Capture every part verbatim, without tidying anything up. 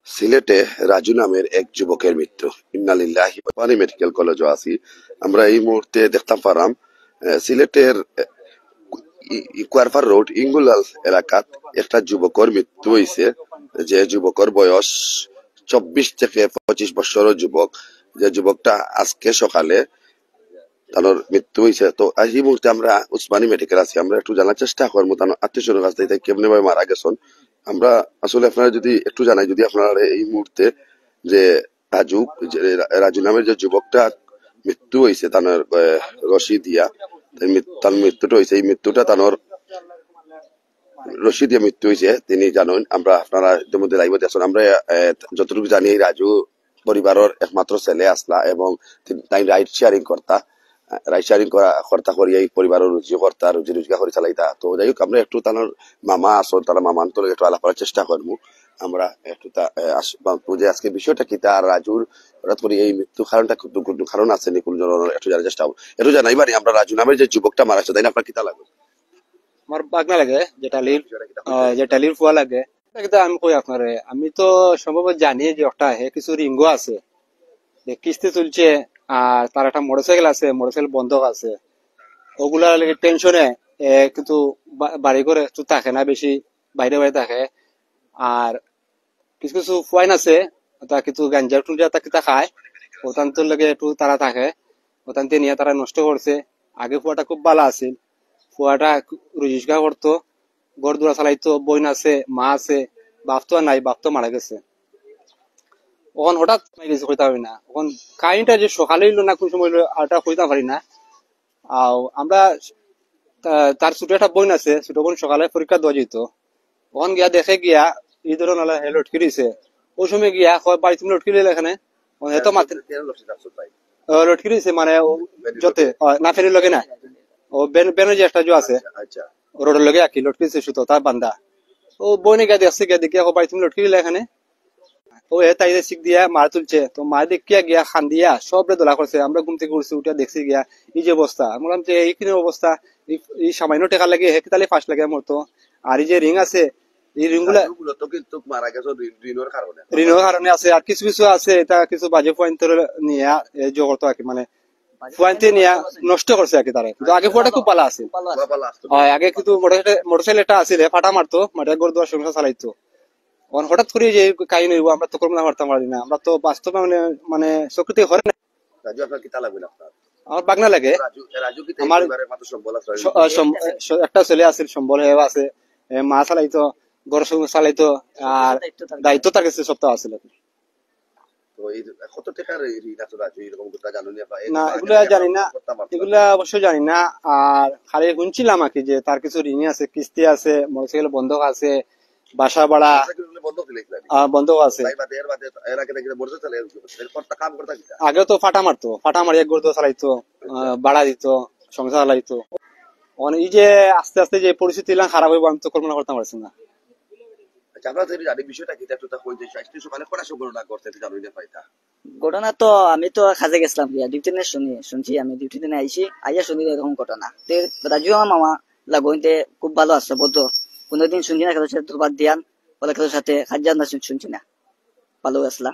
সিলেটে রাজু নামের এক যুবকের মৃত্যু। ইন্না লিল্লাহি। ওসমানী মেডিকেল কলেজও আছি। আমরা এই মুহূর্তে দেখতাম পারাম, আহ, সিলেটের, আহ, ই-, ই-, কুয়ারপাড় রোড ইঙ্গুলাল এলাকাত একটা যুবকর মৃত্যু হইছে, যে যুবকর বয়স চব্বিশ থেকে পঁচিশ বছরর যুবক, যে যুবকটা আজকে সকালে তার মৃত্যু হইছে। তো আজ এই মুহূর্তে আমরা উসমানী মেডিকেল আছি, আমরা একটু জানার চেষ্টা করবো তার আত্মীয় স্বজনের কাছ থেকে কেমনে ভাবে মারা গেছেন। আমরা আসলে আপনারা যদি একটু জানাই, যদি আপনারা এই মুহূর্তে যে রাজু, যে রা-, রাজু নামের যে যুবকটা মৃত্যু হইছে তার, আহ, রশি দিয়া, তার মৃত-, তার মৃত্যুটা হইছে, এই মৃত্যুটা তার রশি দিয়ে মৃত্যু হইছে, তিনি জানেন। আমরা আপনারা ইতিমধ্যে লাইভে দেখছেন, আমরা, আহ, যতটুকু জানি এই রাজু পরিবারের একমাত্র ছেলে আসলা এবং তি-, তাই রাইড শেয়ারিং করতা, রাইড শেয়ারিং করা, করতা করি এই পরিবারের রুজি করতা, রুজি রোজগার করি চালাইতা। তো যাই হোক, আমরা একটু তার মামা আসল, তার মামার তো একটু আলাপ করার চেষ্টা করবো। আমরা একটু তা, আহ, আস-, বা-, যে আজকে বিষয়টা কি, তার রাজুর হঠাৎ করে এই মৃত্যু কারণটা, কোনো, কোনো কারণ আছে নি, কোনো জনের একটু জানার চেষ্টা করবো। একটু জানাই বানি আমরা রাজু নামের যে যুবকটা মারা গেছে, তাই না, আপনার কিতা লাগে? আমার বাগনা লাগে, যেটা লিল, আহ, যেটা লিল ফুয়া লাগে। এটা কিন্তু আমি কই আপনারে, আমি তো সম্ভবত জানি যে একটা হে কিছু রিঙ্গো আছে, যে কিস্তি তুলছে, আর তার একটা মোটরসাইকেল আছে, মোটরসাইকেল বন্ধক আছে, ওগুলা লাগে টেনশনে, এ, কিন্তু বা-, বাড়ি ঘরে তো থাকে না বেশি, বাইরে বাইরে থাকে। আর কিছু কিছু ফুয়াইন আছে, তা কিছু গাঞ্জা টুঞ্জা তা কিতা খায়, ওতান্তর লগে একটু তারা থাকে, ওতান্তে নিয়া তারা নষ্ট করছে। আগে ফুয়াটা খুব ভালা আছিল, ফুয়াটা রুজি রোজগার করতো, ঘর দুয়ার চালাইতো, বইন আছে, মা আছে, বাপ তো আর নাই, বাপ তো মারা গেছে। অখন হঠাৎ মারা গেছে, কইতা পারি না। অখন কাহিনীটা যে সকালে হইলো না কোন সময় হইলো, আর ওটা কইতা পারি না। আর আমরা, তা-, তার ছোট একটা বইন আছে, ছোট বইন সকালে পরীক্ষা দেওয়া যেত, অখন গিয়া দেখে গিয়া এই ধরো নালা হে লটকি রইছে। ওই সময় গিয়া কয়, "ভাই, তুমি লটকি লইলে এখানে?" ও, হে তো মাতে-, কেন লটকি রাখছো ভাই? ও, লটকি রইছে মানে ও, যতে, ও, না, ফেরির লগে না। ও, বেন-, বেনো যে একটা জো আছে, আচ্ছা, আচ্ছা। রোডের লগে আর কি, লটকি রইছে সুতো, তার বান্ধা। ও, বইনে গিয়া দেখছে, গিয়া দেখে, "ও ভাই, তুমি লটকি লইলে এখানে?" ও, হে তাই যে শিক দিয়া মার তুলছে, তো মার দেখিয়া গিয়া খান দিয়া সবরে দলা করছে। আমরা ঘুম থেকে উঠছি, উঠিয়া দেখছি গিয়া এই যে অবস্থা। আমি বললাম যে, "এই কিনে অবস্থা, এই, এই সামান্য টাকা লাগে, হে কিতালে পাঁচ লাখ মরতো?" আর এই যে রিং আছে, এই রিং গুলা রাজু মূলত কিন্তু মারা গেছে ঋণ, ঋণের কারণে। ঋণের কারণে আছে, আর কিছু কিছু আছে, এটা কিছু বাজে পয়েন্ট নিয়ে, এ, জগত আর কি, মানে, পয়েন্ট নিয়ে নষ্ট করছে আর কি তারা। কিন্তু আগে ফুয়াটা খুব ভালা আছে। ভালা আছে। হয়, আগে কিন্তু মোটরসাইকেল, মোটরসাইকেল একটা আছিল, হে ফাটা মারতো, মাঠে ঘর দুয়ার সংসার চালাইতো। অখন হঠাৎ করে যে কাহিনী হইব, আমরা তো কল্পনা করতাম পারি না। আমরা তো বাস্তবে মানে, মানে, চোখে হরে না। রাজু, আপনার কিতা লাগবে না আপনার? আমার বাগনা লাগে। রাজু, রাজু কি তাই আমার পরিবারের মাত্র সম্বল আছে? স-, আহ, সম-, স-, একটা ছেলে আছে, সম্বল হে আছে, এ, মা চালাইতো, ঘর সব চালাইতো, আর দায়িত্ব তার কাছে সবটা আছে। তো এই কত টাকার এই ঋণ আছে রাজু, এরকম কথা জানো নি বা? না, এগুলা জানি না, করতাম পারতাম। এগুলা অবশ্য জানি না। আর খালি শুনছিলাম আর কি যে তার কিছু ঋণ আছে, কিস্তি আছে, মোটরসাইকেল বন্ধক আছে, বাসা ভাড়া, মোটরসাইকেল বন্ধক দিলে কিলা? আহ, বন্ধক আছে। তাই বাদে, এর বাদে, এর আগে নাকি মোটরসাইকেল চালায়, এর করতে কাম করতে কিলা? আগে তো ফাটা মারতো, ফাটা মারি এক ঘর তো চালাইতো, আহ, ভাড়া দিত, সংসার চালাইতো। মানে এই যে আস্তে আস্তে যে পরিস্থিতি ইলান খারাপ হইব, আমি তো কল্পনা করতাম পারছি না। আচ্ছা, আমরা যদি জানি বিষয়টা কি, একটু তা কই যে আজকে সকালে কটা সময় ঘটনা ঘটছে, একটু জানি না পাইতা। ঘটনা তো আমি তো কাজে গেছিলাম গিয়া, ডিউটি দিনে শুনি, শুনছি আমি, ডিউটি দিনে আইছি, আইয়া শুনি এরকম ঘটনা। তে রাজু আমার মামা লাগইন, তে খুব ভালো আছে, বুঝতো। কোনোদিন শুনছি না, কারোর সাথে দুর্বার দিয়ান, বলে কারোর সাথে কাজিয়া না শুন-, শুনছি না। ভালো আছলা।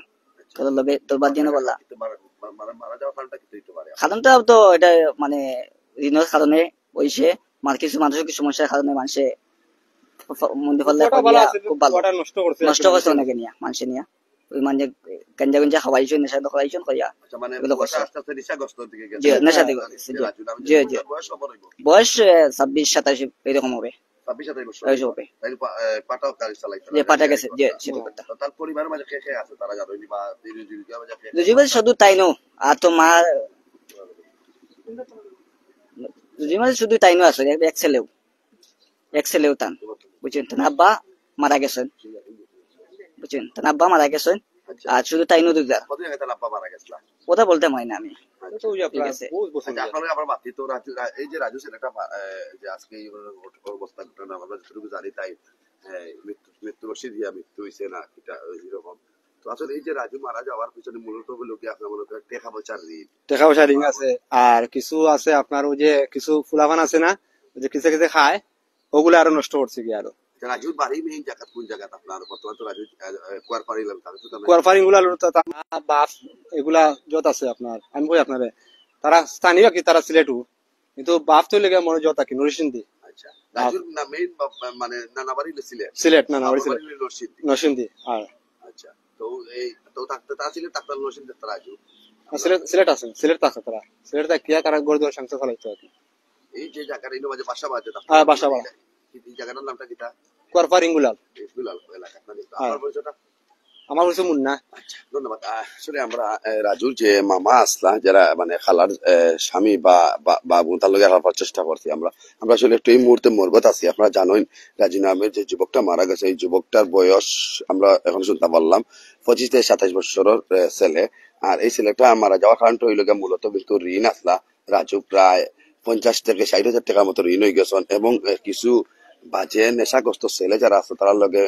কারোর লগে দুর্বার দিয়ান বললা। কিন্তু মারা, মা-, মারা, মারা যাওয়ার কারণটা কি হইতে পারে? কারণটা তো এটা মানে ঋণের কারণে হইছে, মানে কিছু মানসিক সমস্যার কারণে মানুষে ফ-, মন্দির ফল ফুয়াটা ভালো আছে, খুব ভালো। ফুয়াটা নষ্ট করছে নষ্ট করছে অনেকে নিয়া, মানুষে নিয়া। ওই মানে গাঞ্জা গুঞ্জা খাওয়াইছে, নেশা তো খাওয়াইছে, খাইয়া আচ্ছা, মানে এগুলো ফুয়াটা করছে। আস্তে আস্তে নেশাগ্রস্ত দিকে গেছে। জি, নেশা দিকে গেছে, জি। রাজু নামে জি, যে জি। বয়স হবে হইব? বয়স, এ, ছাব্বিশ সাতাশ এরকম হবে। ছাব্বিশ সাতাশ বছর। এই হবে। তাই পা-, এ, পাটাও গাড়ি চালাইতো না, যে পাটা গাড়ি গেছে, যে করতো। সে তো করতো। তো তার পরিবারের মাঝে কে কে আছে তারা জানো নি? বা দিদি, দিদি, মাঝে কে কে রুজি ভাই আছে? শুধু তাই নয়, আর তো মা, রুজি ভাই শুধু তাই নয় আছে, এক, এক ছেলেও, এক ছেলেও তান, বুঝছেন? তান আব্বা মারা গেছেন, বুঝছেন? তান আব্বা মারা গেছেন, আচ্ছা। আর শুধু তাই নয় দুইটা। কত জায়গায় তার আব্বা মারা গেছিলা? কথা বলতে হয় না আমি। আচ্ছা। তো ওই ঠিক আপনার আছে। বহুত বছর আচ্ছা, হয়ে গেছে। আপনারা আবার মাতি তো রাজু, রা-, এই যে রাজু ছেলেটা মা-, এ, যে আজকে এই ঘট-, অবস্থা ঘটনা আমরা যতটুকু জানি তাই, এ, মৃত্যু, মৃত্যু রশি দিয়া মৃত্যু হইছে না, এটা এরকম। তো আসলে এই যে রাজু মারা যাওয়ার পিছনে মূলত হলো কি আপনার মনে করেন টেকা পয়সার ঋণ? টেকা পয়সার ঋণ আছে, আর কিছু আছে আপনার ওই যে কিছু ফুলাফান আছে না, ওই যে কিসে কিসে খায়, ওগুলা আরো নষ্ট করছে কি আরো। রাজুর বাড়ি মেইন জায়গা কোন জায়গাত আপনার? বর্তমান তো রাজু, আহ, আহ, কুয়ারপাড়ি এলাকা, তাহলে তো তার কুয়ারপাড় ইগুলা হলো তা-, তা-, বাপ এগুলা যত আছে আপনার, আমি কই আপনারে, তারা স্থানীয় কি, তারা সিলেটু, কিন্তু বাপ তো লেগে মনে যত কি নরসিংদী। আচ্ছা, রাজুর না মেইন মানে নানা বাড়ি হলো সিলেট। সিলেট, নানা বাড়ি বাবা সিলেট। বাড়ি হলো নরসিংদী। নরসিংদী। আর আচ্ছা, তো এই তো থাকতে তা সিলেট থাকতে নরসিংদী থাকতে রাজু। সিলেট, সিলেট আছে, সিলেট থাকতে তারা, সিলেট থাকিয়া তারা গড় দোর সংসার চালাইতো আর কি। এই যে জায়গাটা এই মাঝে বাসা বাড়িতে থাকতে হ্যাঁ, বাসা বাড়া। এই জায়গাটার নামটা কিতা? কুয়ারপাড় ইঙ্গুলাল। ইঙ্গুলাল এলাকা, মানে, হ্যাঁ। আমার পরিচয়টা? আমার হচ্ছে মুন্না। আচ্ছা, ধন্যবাদ। আহ, আসলে আমরা, আহ, রাজুর যে মামা আসলা, যারা মানে খালার, আহ, স্বামী বা, বা, বা বোন, তার লগে আলাপ করার চেষ্টা করছি আমরা। আমরা আসলে একটু এই মুহূর্তে মর্গত আছি। আপনারা জানেন, রাজু নামের যে যুবকটা মারা গেছে, এই যুবকটার বয়স আমরা এখন শুনতে পারলাম পঁচিশ থেকে সাতাশ বছরের, আহ, ছেলে। আর এই ছেলেটা মারা যাওয়ার কারণটা হইল গিয়া মূলত কিন্তু ঋণ আসলা। রাজু প্রায় পঞ্চাশ থেকে ষাট হাজার টাকার মতো ঋণ হয়ে গেছেন এবং, আহ, কিছু বাজে নেশাগ্রস্ত ছেলে যারা আছে, তারার লগে,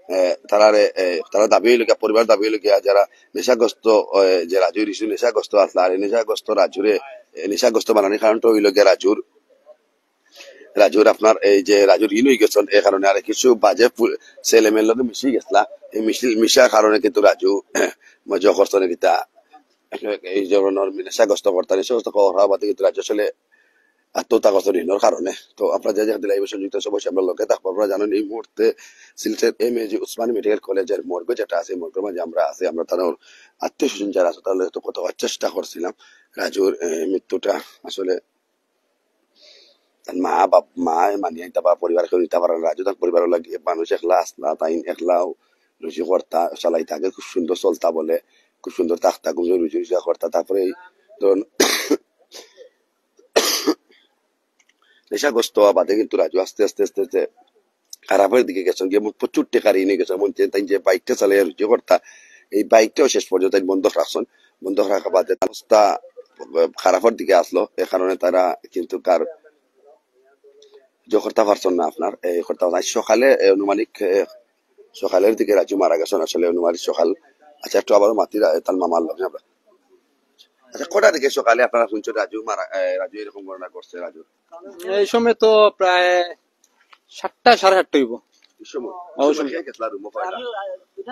আহ, তারারে, আহ, তারা দাবি হইল গিয়া, পরিবার দাবি হইল গিয়া, যারা নেশাগ্রস্ত, আহ, যে রাজু ঋষি নেশাগ্রস্ত আসলা, আর এই নেশাগ্রস্ত রাজুরে, আহ, নেশাগ্রস্ত বানানির কারণটা হইল গিয়া রাজুর, রাজুর আপনার এই যে রাজুর ঋণ হয়ে গেছেন, এই কারণে আর কিছু বাজে পু-, ছেলে মেয়ের লগে মিশি গেছলা। এই মিশি, মিশার কারণে কিন্তু রাজু মজা করছেন কিতা, এই ধরনের নেশাগ্রস্ত কর্তা, নেশাগ্রস্ত করার বাদে কিন্তু রাজু আসলে আত্মহত্যা করছেন ঋণের কারণে। তো আপনারা যে যেখান থেকে লাইভে সংযুক্ত আছে, অবশ্যই আমরা লগে থাকবো। আপনারা জানেন, এই মুহূর্তে সিলেটের এম এ জি উসমানী মেডিকেল কলেজের মর্গে যেটা আছে, মর্গের মাঝে আমরা আছি। আমরা তার আত্মীয় স্বজন যারা আছে, তাদের তো কত চেষ্টা করছিলাম। রাজুর, আহ, মৃত্যুটা আসলে তার মা বাপ, মা মানিয়া নিতা বা পরিবার কেউ নিতা পারে না। রাজু তার পরিবার লাগি মানুষ একলা আসলা, তাই একলাও রুজি কর্তা চালাইতা, আগে খুব সুন্দর চলতা বলে, খুব সুন্দর থাকতা, খুব সুন্দর রুজি রোজগার করতা। তারপরে এই ধরুন নেশাগ্রস্ত হওয়া বাদে কিন্তু রাজু আস্তে আস্তে আস্তে আস্তে খারাপের দিকে গেছেন, গিয়ে প্রচুর টেকা ঋণে গেছেন। এমন যে তাই যে বাইকটা চালিয়ে রুজি কর্তা, এই বাইকটাও শেষ পর্যন্ত তাই বন্ধক রাখছেন। বন্ধক রাখা বাদে তার অবস্থা খারাপের দিকে আসলো, এ কারণে তারা কিন্তু কার যে করতে পারছেন না আপনার, এই করতে পারছেন। আজ সকালে, এ, আনুমানিক, এ, সকালের দিকে রাজু মারা গেছেন, আসলে আনুমানিক সকাল। আচ্ছা, একটু আবারও মাতি রা-, তার মামার লগে আমরা। আচ্ছা, কটার দিকে সকালে আপনারা শুনছেন রাজু মারা, এ, রাজু এরকম ঘটনা ঘটছে রাজু? এই সময় তো প্রায় সাতটা, সাড়ে সাতটা হইব। এই সময়? ওই এই সময় সময়। কে গেছলা রুমো কয়টা?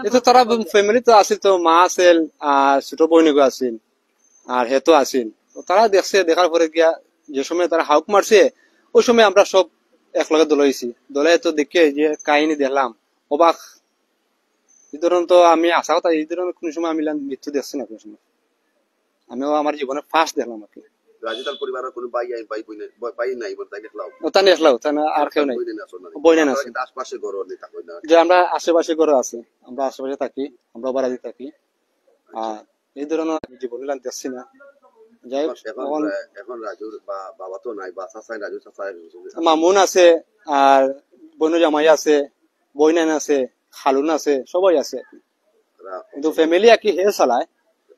এই তো তারা ফ্যামিলি তো আছিল, তো মা আছিল আর ছোট বইনগো আছিল আর হে তো আছিল। তো তারা দেখছে, দেখার পরে গিয়া যে সময় তারা হাউক মারছে, ওই সময় আমরা সব একলগে দলাইছি। দলাই তো দেখে যে কাহিনী দেখলাম, অবাক। এই ধরনের তো আমি আশা কথা, এই ধরনের কোনো সময় আমি লান মৃত্যু দেখছি না কোনো সময়। আমিও আমার জীবনে ফার্স্ট দেখলাম আর কি। রাজু তার পরিবারের কোনো ভাই, ভাই বইন, ভাই নাই বলতে একলাও? ও তানে একলাও, তানে আর কেউ নাই। বইন আছে না? বইন আছে। আপনারা কি আশপাশে ঘর নেই, থাকো না? যে আমরা আশেপাশে ঘরে আছি, আমরা আশেপাশে থাকি, আমরা বাড়াতে থাকি। আর এই ধরনের আমি জীবনে লান দেখছি না। যাই হোক, এখন, এখন এখন রাজুর বা-, বাবা তো নাই, বা চাচাই, রাজু চাচাই। মামুন আছে, আর বইন জামাই আছে, বইনান আছে, খালুন আছে, সবাই আছে। কিন্তু ফ্যামিলি আর কি হেও চালায়,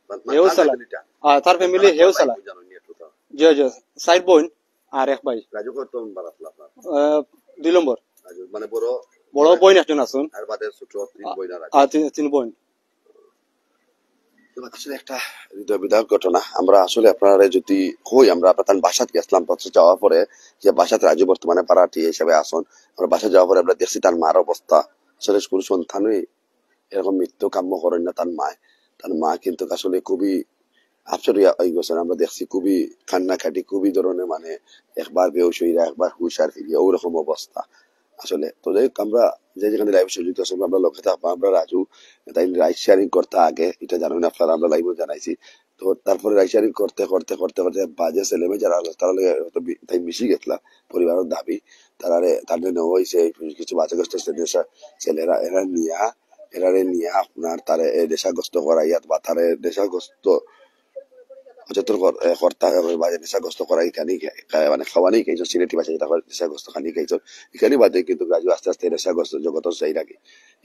মানে, হেও তার চালায়। ফ্যামিলিটা? আর তার ফ্যামিলি হেও চালায়। জানো নি একটু তো? জি, জি, সাইড বইন আর এক ভাই। রাজু কত নম্বর আসলো আপনার? আহ, দুই নম্বর। রাজু, মানে বড়? বড় বইন একজন আছেন। আর বাদে ছোট তিন বইন আর আছে। আর তিন, তিন বইন। তো আসলে একটা হৃদয় বিদারক ঘটনা। আমরা আসলে আপনারা যদি কই, আমরা আপনার তার বাসাত গেছিলাম, বাসাত যাওয়ার পরে যে বাসাত রাজু বর্তমানে ভাড়াটিয়া হিসাবে আছেন, আমরা বাসাত যাওয়ার পরে আমরা দেখছি তার মার অবস্থা। আসলে কোনো সন্তানই এরকম মৃত্যু কাম্য করেন না তার মায়। তার মা কিন্তু আসলে খুবই আফসোস হইয়া, হয়ে গেছেন। আমরা দেখছি খুবই কান্নাকাটি, খুবই ধরনের মানে একবার বেহুশ হইয়া, একবার হুশ আর ফিরিয়া, ওরকম অবস্থা আসলে। তো যাই হোক, আমরা যে যেখানে লাইভে সংযুক্ত আছি, আমরা লগে থাকবো। আমরা রাজু তাই রাইড শেয়ারিং করতে আগে, এটা জানেন আপনারা, আমরা লাইভে জানাইছি। তো তারপরে রাইড শেয়ারিং করতে করতে করতে করতে বাজে ছেলে মেয়ে যারা আছে, তারা লগে হয়তো বি-, তাই মিশি গেছিলা, পরিবারের দাবি, তারারে, তাদের নেওয়া হয়েছে, এই কিছু বাজে গ্রস্ত ছেলে-, ছেলেরা, এরা নিয়া, এরারে নিয়া আপনার তারে এই নেশাগ্রস্ত করাইয়া বা তারে নেশাগ্রস্ত যত কর-, এ, কর্তা, এ, বাজে নেশাগ্রস্ত করা এখানে খে-, খে-, মানে খাওয়ানি খাইছো, সিলেটি ভাষায় যেটা কয় নেশাগ্রস্ত খানি খাইছো, এখানে বাদে কিন্তু রাজু আস্তে আস্তে নেশাগ্রস্ত জগতও যাই লাগে।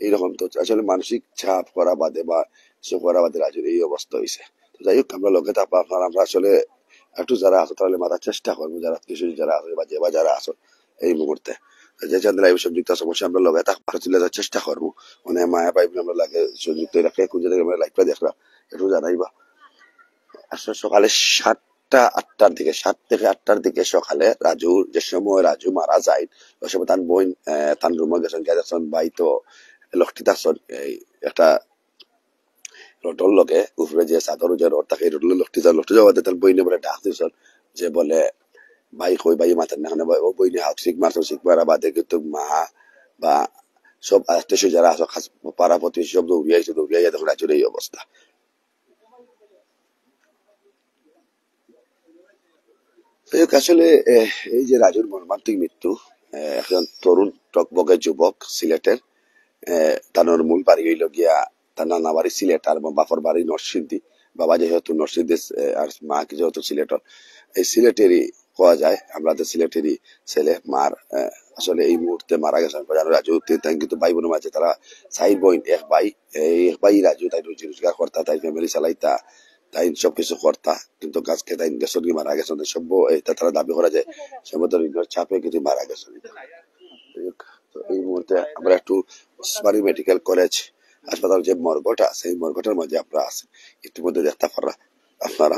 এইরকম তো আসলে মানসিক চাপ করা বাদে বা সে করা বাদে রাজুর এই অবস্থা হয়েছে। তো যাই হোক, আমরা লগে থাকবো, আপনারা, আমরা আসলে একটু যারা আছে তাহলে মাথার চেষ্টা করবো, যারা কিছু যারা আছে বা যে বা যারা আছে এই মুহূর্তে যে চ্যানেল লাইভে সংযুক্ত আছে, অবশ্যই আমরা লগে থাকবো, তুলে ধরার চেষ্টা করবো। মানে মায়া পাইব আমরা লাগে সংযুক্ত রাখে, কোন জায়গায় আমরা লাইভটা দেখলাম একটু জানাইবা। আসলে সকালে সাত সাতটা আটটার দিকে, সাত থেকে আটটার দিকে সকালে রাজু, যে সময় রাজু মারা যায়, ওই সময় তান বইন, আহ, তান রুমো গেছইন, গিয়া দেখছইন ভাই তো লটকি থাকছইন, এই একটা রডর লগে, উপরে যে চাদর যে রড থাকে, এই রডর লগে লটকি যাওয়া, লটকি যাওয়া বাদে তান বইনে বুলে ডাক দিছইন, যে বুলে, "ভাই কই, ভাই মাতের না কেনে?" ও বইনে হাত চিক মারছইন, চিক মারা বাদে কিন্তু মা বা সব আত্মীয় স্বজন যারা আছে, খাস পাড়া প্রতিবেশী সব দৌড়িয়া আইছে, দৌড়িয়া আইয়া দেখইন রাজুর এই অবস্থা। যাই হোক, আসলে, এহ, এই যে রাজুর মর্মান্তিক মৃত্যু, এহ, একজন তরুণ টকবকে যুবক সিলেটের, এহ, তানর মূল বাড়ি অইলো গিয়া, তান নানা বাড়ি সিলেট আর বাপর বাড়ি নরসিংদী। বাবা যেহেতু নরসিংদী, এহ, আর মা কি যেহেতু সিলেটর, এই সিলেটেরই কওয়া যায়, আমরা তো সিলেটেরই ছেলে। মার, এহ, আসলে এই মুহূর্তে মারা গেছেন। জানো রাজু, তি-, তাইন কিন্তু ভাই বইনর মাঝে তারা চাইর বইন, এক ভাই, এই এক ভাই রাজু, তাইন রুজি রোজগার করতা, তাইন family চালাইতা, তাইন সব কিছু করতা, কিন্তু আজকে তাইন গেছইন কি মারা গেছইন, সম্ভব এটা তারা দাবি করা যায়, সম্ভবত ঋণর চাপে কিন্তু মারা গেছইন। যাই হোক, তো এই মুহূর্তে আমরা একটু ওসমানী মেডিকেল কলেজ হাসপাতাল যে মর্গটা আছে, এই মর্গটার মাঝে আমরা আছি, ইতিমধ্যে দেখতা পাররা আপনারা।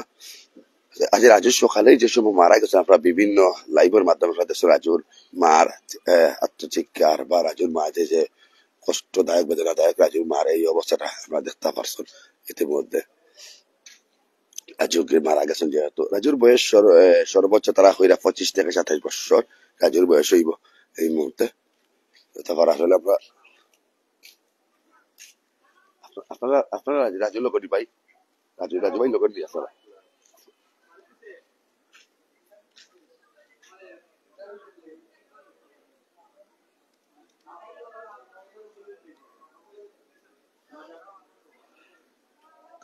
আজ রাজু সকালে যে সময় মারা গেছে, আমরা বিভিন্ন লাইভের মাধ্যমে আমরা দেখছি রাজুর মার, আহ, আত্মচিৎকার বা রাজুর মা যে, যে কষ্টদায়ক, বেদনাদায়ক রাজুর মার এই অবস্থাটা আমরা দেখতা পারছি ইতিমধ্যে। রাজু গিয়ে মারা গেছেন যেহেতু, রাজুর বয়স সর-, এ, সর্বোচ্চ তারা কইরা পঁচিশ থেকে সাতাইশ বছর রাজুর বয়স অইবো এই মুহূর্তে। তারপর আসলে আমরা, আপনারা, আপনারা রাজু, রাজু লগর নি ভাই, রাজু, রাজু ভাই লগর নি আপনারা।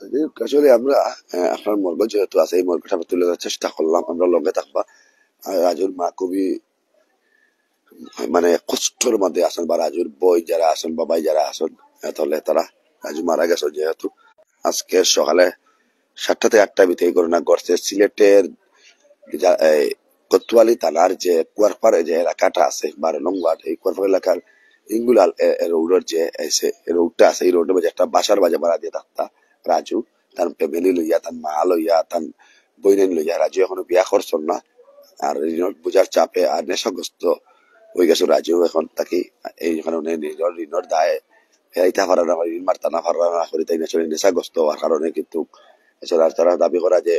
তো যাই হোক, আসলে আমরা, আহ, আপনার মর্গ যেহেতু আছে, এই মর্গটা আমরা তুলে ধরার চেষ্টা করলাম, আমরা লগে থাকবা। আর রাজুর মা খুবই, মানে, কষ্টর মধ্যে আছেন, বা রাজুর বইন যারা আছেন বা ভাই যারা আছেন, আহ, তাহলে তারা, রাজু মারা গেছে যেহেতু, আজকে সকালে সাতটা থেকে আটটা ভিতরে এই ঘটনা ঘটছে। সিলেটের যা-, এই কোতোয়ালি থানার যে কুয়ারপাড়ে যে এলাকাটা আছে, বারো নং ওয়ার্ড, এই কুয়ারপাড় এলাকার ইঙ্গুলাল এ, এ রোডের যে, এই সে, এ রোডটা আছে, এই রোডের মাঝে একটা বাসার মাঝে ভাড়া দিয়া থাকতা রাজু, তান family লইয়া, তান মা লইয়া, তান বইনাইন লইয়া। রাজু এখনো বিয়া করছইন না, আর ঋণর বোঝার চাপে আর নেশাগ্রস্ত অই গেছে রাজু। এখন তাকে এই এখানে উনি ঋণর, ঋণর দায়ে ফেরাইতা পাররা না, ঋণ মারতা না পাররা না করি, তাই না, আসলে নেশাগ্রস্ত অওয়ার কারণে কিন্তু আসলে আর তারা দাবি করা যে,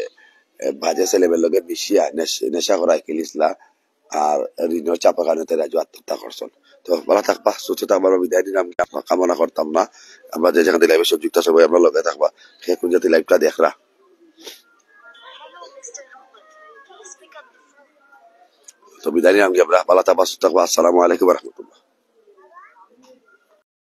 এ, বাজে ছেলেমেয়ের লগে মিশিয়া নেশ-, নেশা করায় খেলিছলা, আর ঋণর চাপের কারণে তাই রাজু আত্মহত্যা করছইন। তো ভালা থাকবা, সুস্থ থাকবা, আমরা বিদায় নিলাম, আমরা কামনা করতাম না। আমরা যে যেখান থাকি live-এ সংযুক্ত আছি সবাই আমরা লগে থাকবা, কে কোন জাতি live-টা দেখরা। তো বিদায় নিলাম কি আমরা, ভালা থাকবা, সুস্থ থাকবা, আসসালামু আলাইকুম ওয়া রাহমাতুল্লাহ।